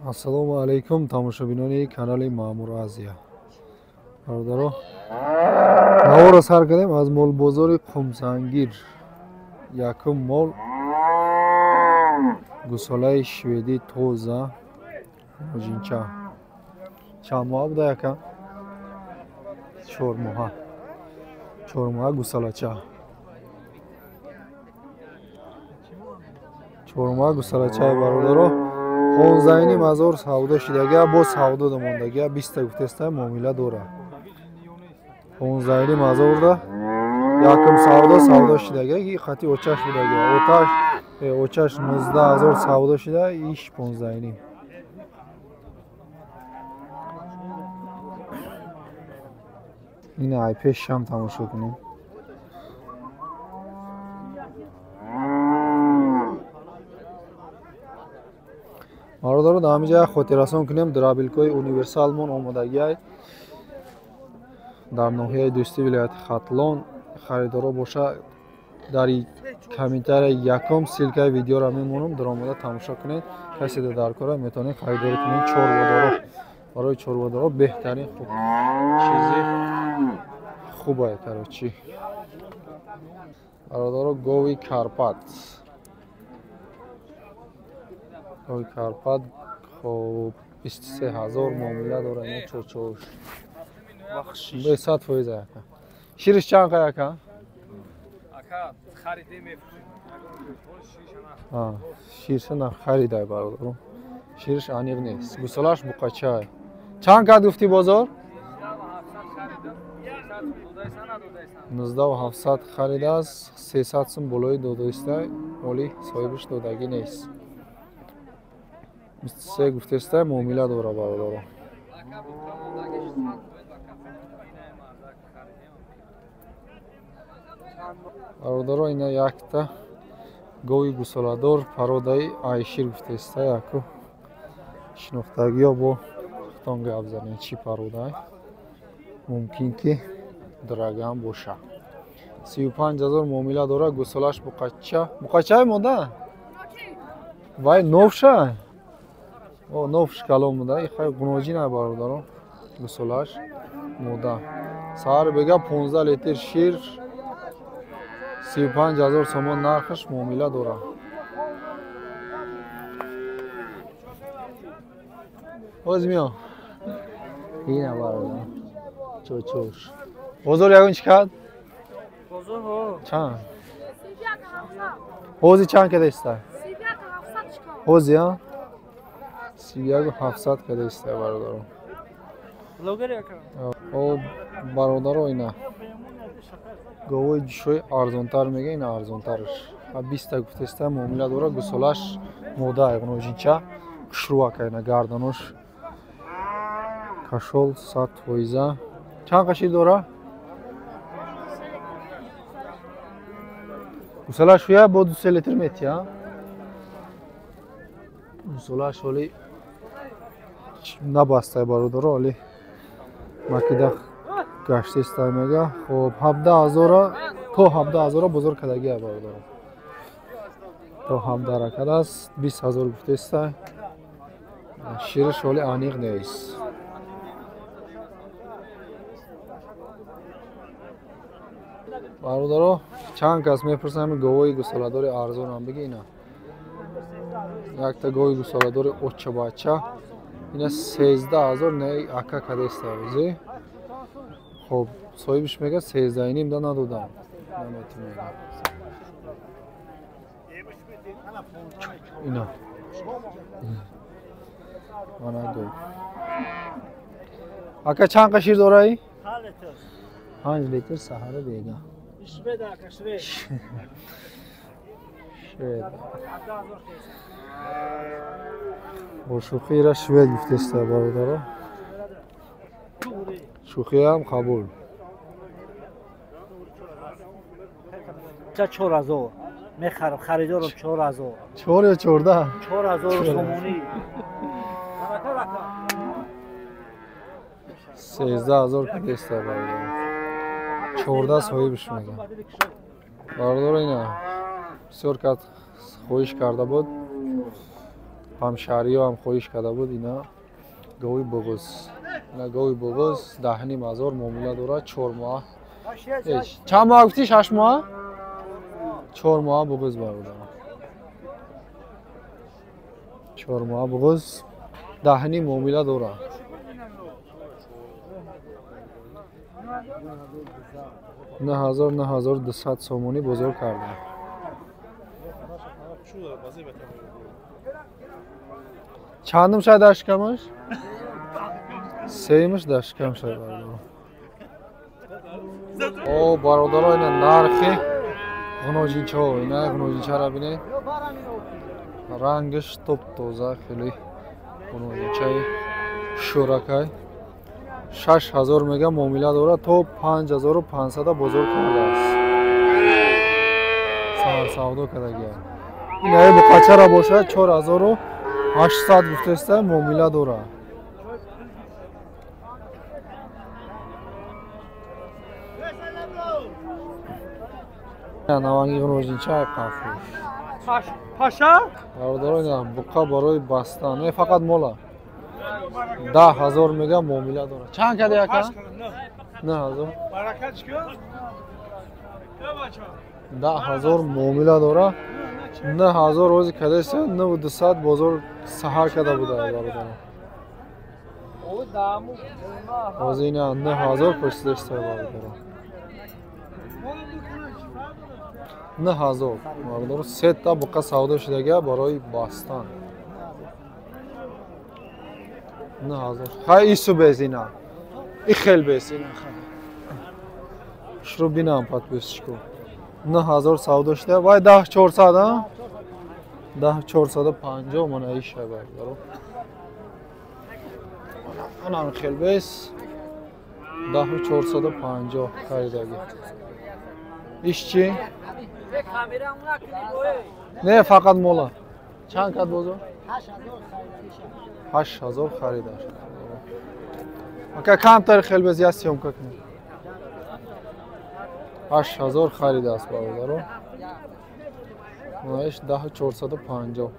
Ассалому алайкум тамошобинони канали Маъмур Азия. Бародаро, наворо сар кардем аз молбозори Қумсангир. Якум мол гусолаи шведӣ тоза муҷинча. Чанд моҳа буда яка? 4 моҳа. 4 моҳа гусолача. 4 моҳа гусолачаи бародаро. 15 ҳазор савдо шидагия, бо савдо домондагия, 20 гуфтеста муомила дора. 15 ҳазорда якум савдо шидагия, ки хати очаш будагия. Оташ очаш 19 ҳазор савдо шида, иш 15. Ина ай пешам тамошо кунем. Бародаро, дар ҳамин ҷа хотиррасон кунем, драбилкои универсалмон омодагиай дар ноҳияи Дӯстӣ вилояти Хатлон. Харидоро боша дар комментарияи якум ссилкаи видеоро мемонам, даромада тамошо кунед. Касе дар кора метавонед харидорӣ кунед. Чорводоро, барои чорводоро беҳтарин хуб чизи хубае. Короче бародаро, гови Карпат, гови Карпат хоб 23 ҳазор муомила дора. Ина чорчош 100% яка. Шириш чанд қа яка? Ширша на харидай бародаро. Шириш аниқ нест. Гусолаш буқачай. Чанд кад гуфтӣ бозор? 19700 харидааст, 300 сум болои додоистай, оли соҳибиш додагӣ нест. 23 гуфтестай, муомила дора бародаро. Бародаро, ина якта гови гусоладор пародаи айшир гуфтестай, яку шинохтагиё бо хутон гап занед, чӣ пародай, мумкин ки дорогам боша. 35 ҳазор муомила дора. Гусолаш буқача, буқачаи мода вай новша, о новш калом буда, ихай гуноҷина бародаро. Гусолаш мода саҳар бега 15 литр шир, 35 ҳазор сомон нархаш, муомила дора. Боз миё ина бародаро, чочош бозор ягон чӣ кард? Бозор ҳо чанд? Ҳози чанд када истай? Ҳози а? 31 700 када истай бародаро. О бародаро, ина говои ҷушои арзонтар мега, ина арзонтараш 20 гуфтеста, муомила дора. Гусолаш мода ягоноҷинча хушрӯака, ина гарданош кашол 100%. Чанд қашир дора? Гусолаш шуя бо 2 литр метия. Гусолаш оли набастай бародаро, оли макида гаштистай мега. Хоб 17 ҳазора то 17 ҳазора бозор кардагия бародаро. То 17 ракад аст, 20 ҳазор гуфтестай. Шириш оли аниқ нест. Бародаро, чанд кас мепурсанд ҳамин говои гусоладори арзонам биги. Ина якта гови гусоладори оча бача, ина 13 ҳазор не ака кадеста ози. Хоб соҳибиш мега 13,5 да надодам, намети мега. Ина мана гов. Ака чанд қа шир дораи? 5 литр саҳара бега. Швед ака, швед. Швед. Бо шӯхиира швед гуфтеста бародаро. Шӯхиам қабул. 4000 мехарам, харидорам 4000. 4 ё 14? 4000 сомонӣ. 13 ҳазор кадеста бародаро. 14 соҳибиш мега. Бародаро, ина бисёр кат хоҳиш карда буд. Ҳамшаҳриё ҳам хоҳиш карда буд ина гови буғуз. Ина гови буғуз 10,5 ҳазор муомила дорад, 4 моҳ. Чанд моҳ гуфтӣ? 6 моҳ? 4 моҳ буғуз бародарам. 4 моҳ буғуз 10,5 муомила дорад. 9,000 9,200 сомонӣ бозор карда. Чандум шай дар шикамаш? Сеюмаш дар шикам шай бародаро. О бародаро, ина нархи ғуноҷинчаҳо, ина ғуноҷинчаро бинед. Рангаш топ тоза, хеле ғуноҷинчаи шӯракай. 6,000 мега муомила дорад, то 5,500 бозор кардааст. Савдо кардагия. Инаи буқачара бошад 4,800 гуфтаста муомила дорад. Наванги ғуноҷинча қафуш. Паша? Бародаро, ина буқа барои бастан, не фақат мола. 10,000 мега муомила дорад. Чанд кади ака? 9,000. 10,000 муомила дорад. 9,000 рӯзи кадаста 9,200 бозор саҳар када буда бародаро. Ҳозир ина 9,000 пурсидаста бародаро. 9,000 бародаро, сета буқа савдо шудага барои бастан. 9,000. Хай ису без ина. И хел без ина. Шуру бинам подписчику. 9,000 савдо шуда. Вай 10,400, а? 10,450 мана иша бародаро. Анам хел без 10,450 харидаги. Иш чи? Не, фақат мола. Чанд кат бозор? 8,000 харидар. Ака камтар хел без я съёмка кунем. 8,000 харидааст бародаро. Маиш 10,450.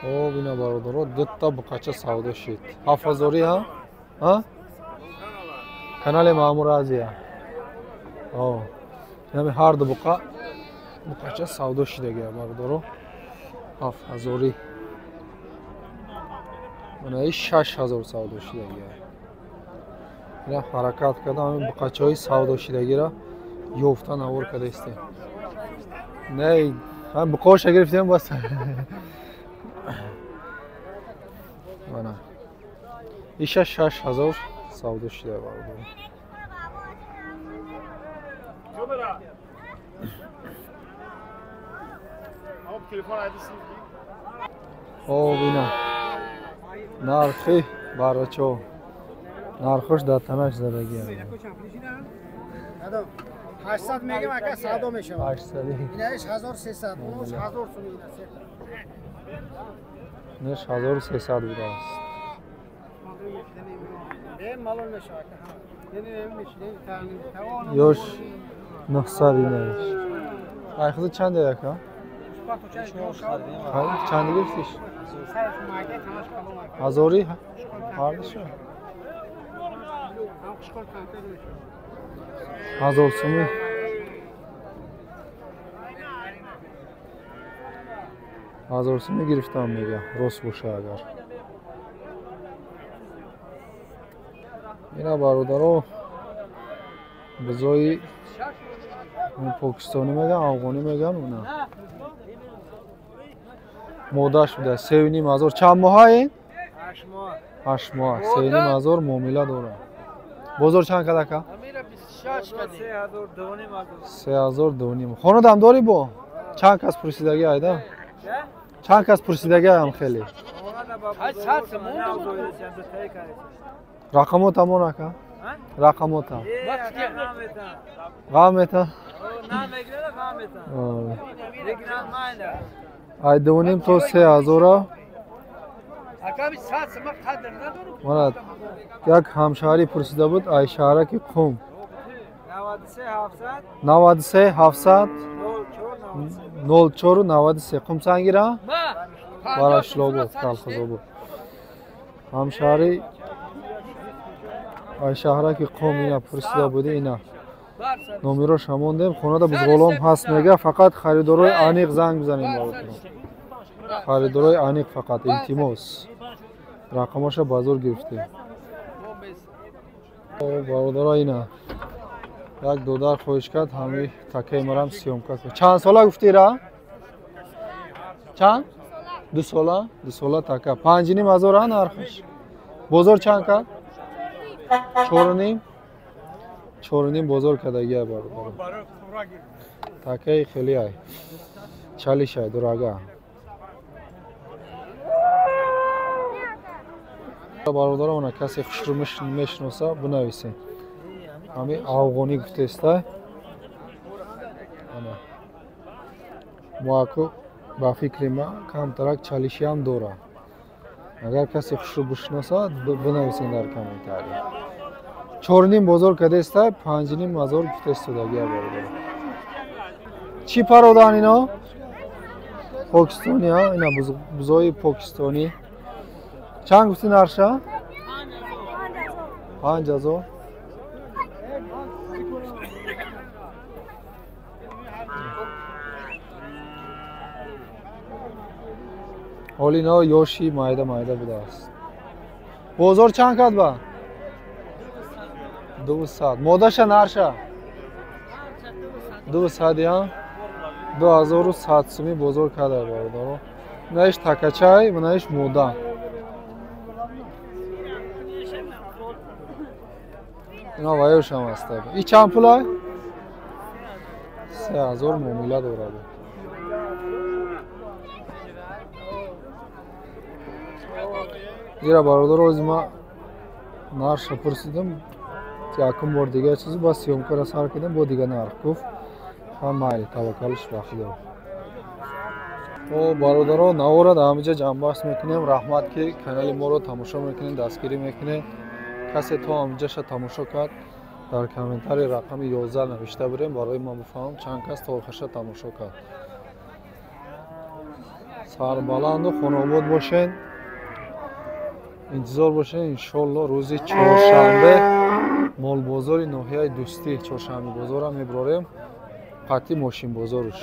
О, бина бародаро, дутта буқача савдо шид. 7,000 ҳа? Ҳа? Канали Маъмур Азия. О. Яъне ҳар ду буқача савдо шидагия бародаро. 7,000. Мана иш 6,000 савдо шидагия. Ина ҳаракат карда ҳамин буқачаҳои савдо шидагиро ёфта навор карда истем. Не, ҳам буқаҳоша гирифтем бас. Мана. Иша 6,000 савдо шида бародаро. О, бина. Нархи барачо. Нархош дар танаш задагия. 800 мегем ака савдо мешавад. 800. Инаиш 1300, унуш 1000 сум ина. Инаш 1300 будааст. Малол мешавад. Ёш 900 инаиш. Ай худ чанд ака? Чанд гирифтиш? Ҳазори? Ҳардушу? 1000 сумӣ. 1000 сумӣ гирифтам мега, рост боша агар. Ина бародаро, бузои покистонӣ меган, афғонӣ меган, уна. Модаш буда 3,5 ҳазор. Чанд моҳа ин? 8 моҳ. 3,5 ҳазор муомила дорад. Бозор чанд кад ака? 3,200. Хонадам дорӣ бо? Чанд кас пурсидагӣ айда? Чанд кас пурсидагӣ ам хеле? Рақамота мон ака? Рақамота. Ғам мета? Ай 2,5 то 3,000. Мана як ҳамшаҳрӣ пурсида буд, ай шаҳраки Қум. 93 700 04 93. Қумсангира? Барашлобод, Колхозобод. Ҳамшаҳри ай шаҳраки Қум ина пурсида буди ина. Номерош ҳамондем. Хонада бузғолом ҳаст мега, фақат харидорои аниқ занг бизанем баротон. Харидорои аниқ фақат, илтимос. Рақамаша ба зур гирифтем. Бародаро ина як додар хоҳиш кард ҳами такаи марам съёмка кун. Чанд сола гуфти ра? Чанд? 2 сола? 2 сола така. 5,5 ҳазор а нархаш. Бозор чанд кард? 4,5. 4,5 бозор кардагия бародаро. Такаи хеле ай. Чалишай дурага. Бародаро она касе хушрӯ мешиноса бинависед. Ҳами афғонӣ гуфтеста. Ана. Моаку ба фикри ман камтарак чалишиам дорад. Агар касе хушрӯ бишиносад бинависед дар комментария. 4,5 бозор кардеста, 5,5 ҳазор гуфтестодагия бародаро. Чӣ пародан ино? Покистони, а? Ина бузои покистонӣ. Чанд гуфти нарша? 5,000. Ҳоли ино ёши майда майда будааст. Бозор чанд кард ба? 200. Модаша нарша? 200 я? 2100 сумӣ бозор карда бародаро. Инаиш такачай, инаиш мода. Ина ваёшам аст. И чанд пулай? 3000 муомила дорад. Ира бародаро ози ма нарша пурсидам, якум бор дига чиз ба съёмкара сар кардем, бо дига нарх гуфт. Ҳам майли, таваккалиш ба Худо. О бародаро, навора дар ҳаминҷа ҷамъбаст мекунем. Раҳмат ки канали моро тамошо мекунед, дастгирӣ мекунед. Касе то ҳаминҷаша тамошо кард, дар комментарии рақами 11 навишта бурем, барои ман бифаҳмам чанд кас то охирша тамошо кард. Сарбаланду хонобод бошед. Интизор бошед, иншолло рӯзи чоршанбе молбозори ноҳияи Дӯстӣ, чоршанбебозорам мебарорем, қатъи мошинбозоруш.